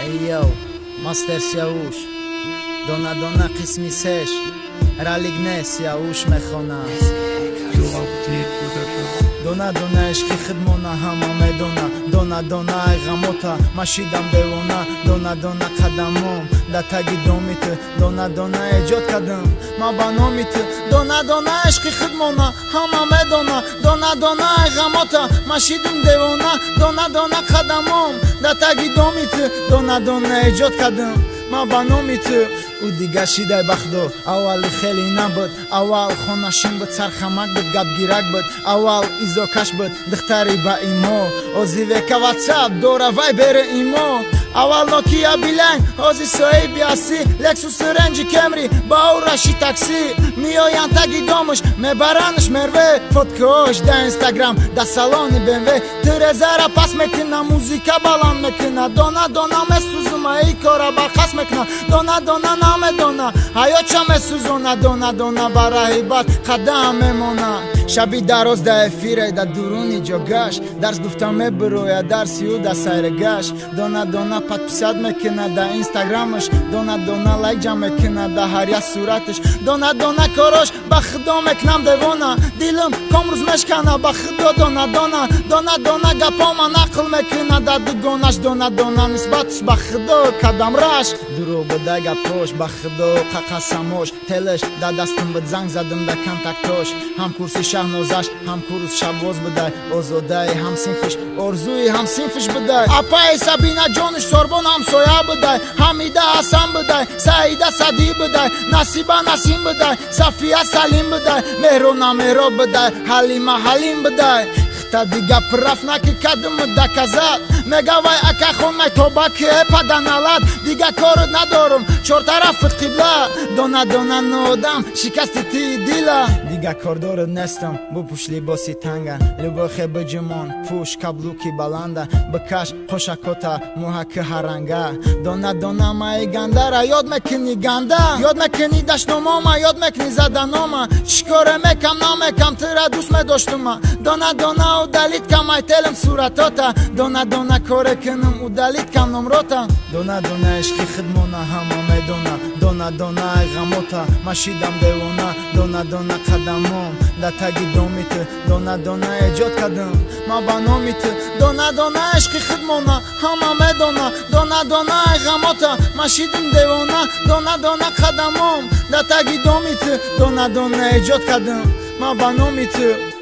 Эй йоу, мастер Сиёвуш, дона дона қисми сеш, ралик не, Сиёвуш мехонад. Дона дона ишқи худмона ҳама медона, дона дона ай ғамота ма шидам девона, дона дона қадамом да таги доми ту, дона дона эҷод кардам ма ба номи ту, дона дона ишқи худмона ҳама медона, дона дона ай ғамота ма шидам девона, дона дона қадамом да таги доми ту, дона дона эҷод кардам ма ба номи ту. Ӯ дига шидай бахдо, аввали хеле набуд, аввал хонашин буд, сархамак буд, гапгирак буд, аввал изокаш буд, духтари ба имо, озивека Ватсап дора, Вайбери, имо, аввал Нокия Билайн, ҳози соҳиби ҳастӣ, Лексус, Ренҷи, Кемри, ба ӯ раши такси, меоянд таги домуш, мебаранаш Мерве, фоткаош да Инстаграм, да салони БМВ, тирезара пас мекуна, музика баланд мекуна, дона дона месӯзума, и кора барқас мекуна, дона дона намедона ҳаёт ча месӯзона, дона дона ба раҳи бад қадам мемона, шаби дароз да эфире, да дуруни ҷогаш, дарс гуфта мебироя, дарси ӯ да сайргаш, дона дона подписать мекуна да Инстаграмаш, дона дона лайк ҷамъ мекуна да ҳар як сураташ, дона дона корош ба худо мекунам девона, дилам комрӯз мешкана, ба худо, дона дона, дона дона гапома нақл мекуна да дугонаш, дона дона нисбаташ ба худо кадам раш, дурӯғ буда гапош, ба худо қақасамош, телаш да дастам буд, занг задам да контактош, ҳамкурси Шаҳнозаш, ҳамкурс Шабоз будай, Озодаи ҳамсинфиш, Орзуи ҳамсинфиш будай, апаи Сабина ҷониш, Сорбон ҳамсоя будай, Ҳамида Ҳасан будай, Саида Садӣ будай, Насиба Насим будай, Сафия Салим будай, Меҳрона Меҳроб будай, Ҳалима Ҳалим будай. Та дига праф наки кадм доказать, мега вай акахонмай тобаки паданалад, дига корот надорум, чортарафт қибла, дона дона нодам шикасти ти дила, дига кордорот нестам, бупӯш либоси танга, любохе биҷумон, пӯш каблуки баланда, бикаш қошакота, муҳаки ҳаранга, дона дона маи гандара ёд мекунӣ, ганда ёд мекунӣ, даштномома ёд мекунӣ, заданома, чӣ коре мекам намекам, тира дӯст медоштума, дона дона удалить кам айтелам суратота, дона дона коре кунам, удалить кам номрота, дона дона ишқи худмона ҳама медона, дона дона ай ғамота ма шидам девона, дона дона қадамом да таги доми ту, дона дона эҷод кардам ма ба номи ту, дона дона ишқи худмона ҳама медона, дона дона ай ғамота ма шидам девона, дона дона қадамом да таги доми ту, дона дона эҷод кардам ма ба номи ту.